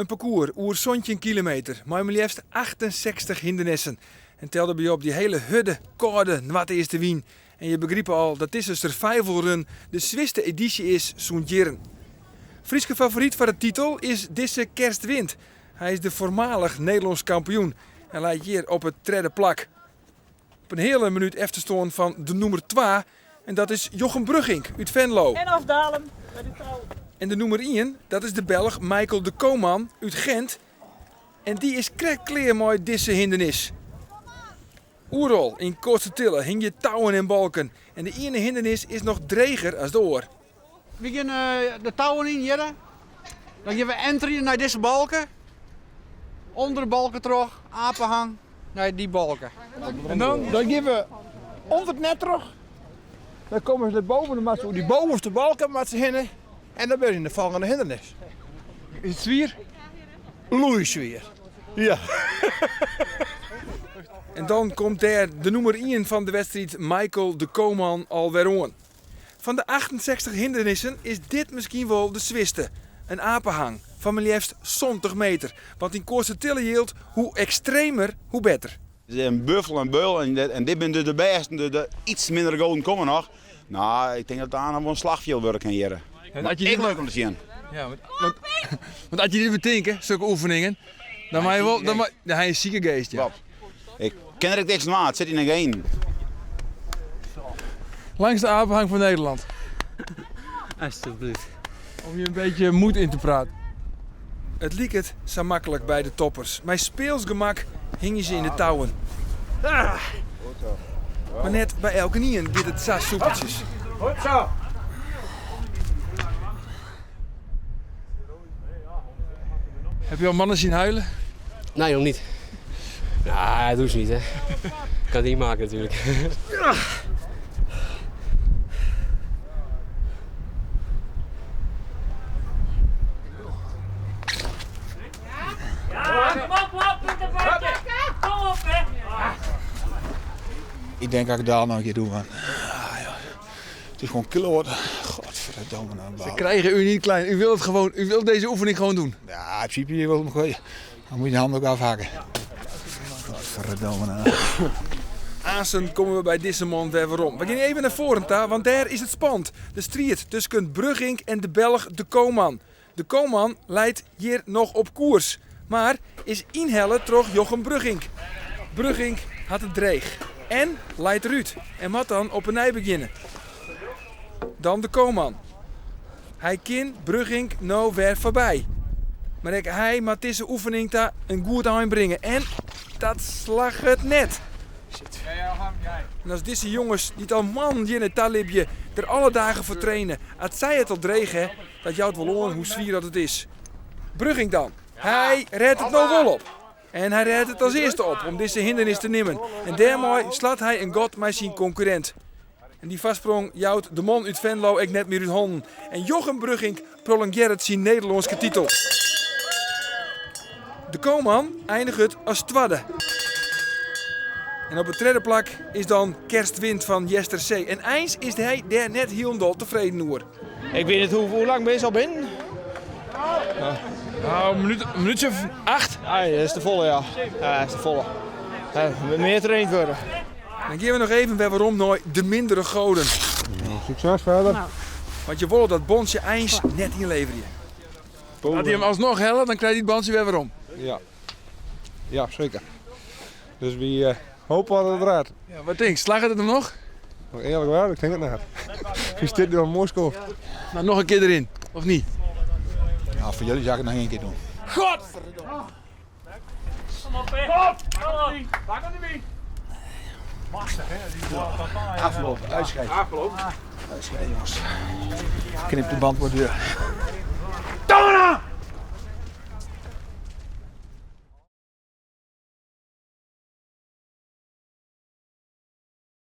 In parkoers oer 17 kilometer mei mar leafst 68 hindernissen. En tel derby op dy hiele hurde, kâlde noardeastewyn. En je begripe al dat dizze survival run de swierste edysje is sûnt jierren. Fryske favoryt foar de titel is dizze Kerst Wind. Hy is de foarmalich Nederlânsk kampioen en leit hjir op it tredde plak. Op in heale minút efterstân fan de nûmer 2 en dat is Jochem Bruggink út Venlo. En afdalen bij de touw. En de nûmer 1, dat is de Belch Michael de Koman út Gent. En dy is krekt klear mei dizze hindernis. Oeral yn Koatstertille hingje touwen en balken. En de iene hindernis is noch dreger as de oar. We gean de touwen yn hjir. Dan gean we enterje nei dizze balken. Under de balken troch, apenhang, nei dy balken. En dan? Dan gean we ûnder it net troch. Dan komme se nei boven, dan moatte se oer dy bovenste balken moatte se hinne. En dan binne se yn de folgjende hindernis. Is it swier? Loeiswier. Ja. En dan komt dêr de nûmer 1 fan de wedstriid Michael de Koman alwer oan. Fan de 68 hindernissen is dit miskien wol de swierste. In apenhang fan mar leafst 70 meter. Want yn Koatstertille jildt hoe ekstremer, hoe better. Het is in buffel en beul en dit binne dus de bêsten, de, de iets minder goden komme noch. No, ik tink dat it wol in slachfjild wurde kin hjir. Mar ek leuk om te sjen. Ja, want, want as je dit betinke, sokke oefeningen, dan mei je wol, dan mei, dan ha je in sike geast, ja. Klopt. Ik kin der ek niks oan, it sit yn de genen. Langste apenhang fan Nederlân. Alsjeblieft. Om je in bytsje moed yn te praten. It liket sa maklik by de toppers. Mei speels gemak hingje se yn de touwen. Mar net by elkenien giet it sa soepeltsjes. Goed zo. Heb je al mannen zien huilen? Nee, nog niet. Nou, dat doe ze niet, hè. Ik kan het niet maken natuurlijk. Ja, kom op, op, Kom op, hè. Ik denk dat ik daar nog een keer doe, man. Ah, ja. Het is gewoon kloot. Godverdomme. Nou, Ze krijgen u niet klein. U wilt het gewoon, u wilt deze oefening gewoon doen. Ja, in principe je wil hem gooien. Dan moet je de hand ook afhakken. Godverdomme. Nou. Aansen komme we by dizze man wer werom. We gean even nei foaren ta, want dêr is it spannend. De striid tusken Bruggink en de Belch de Koman. De Koman leit hjir noch op koers, mar is ynhelle troch Jochem Bruggink. Bruggink hat it dreech en leit derút en moat dan op 'e nij begjinne. Dan de Koman. Hy kin Bruggink no wer foarby. Mar ek hy moat dizze oefening ta in goed ein bringe en dat slagget net. En as dizze jonges dy't al moannen hjir nei talibje der alle dagen foar traine, as sy it al dreech ha, dat jout wol oan hoe swier dat it is. Bruggink dan. Hy rêdt it no wol op. En hy rêdt it as earste op om dizze hindernis te nimmen. En dêrmei slat hy in gat mei syn konkurrint. En dy foarsprong jout de man út Venlo ek net mear út hannen. En Jochem Bruggink prolongearret syn Nederlânske titel. De Koman einiget as twadde. En op it tredde plak is dan Kerstwind fan Jestersee. En eins is hy dêr net hielendal tefreden oer. Ik wit net hoe lang binne se al binnen? No, in minút, in minútsje of 8. Ja, dat is te folle, ja. Ja, dat is te folle. Ja, der moat mear traind wurde. Dan gean we noch even wer werom nei de mindere goden. Sukses fierder. Want je wolle dat bontsje eins net ynleverje. As hy him asnoch hellet, dan krijt hy it bontsje wer werom. Ja, ja seker. Dus wy hoopje dat it rêdt. Ja, wat tinkst, slagget it him noch? No, earlik waar, ik tink it net. Is dit no in moai skoft. No, noch in kear deryn, of net? Ja, foar jullie sil ik it noch ien kear dwaan. Godverdomme! Kom op, hè. Kom op. Pak hem erbij. Afgelopen, uitscheiden. Afgelopen. Uitscheiden, jongens. Knip de band maar deur.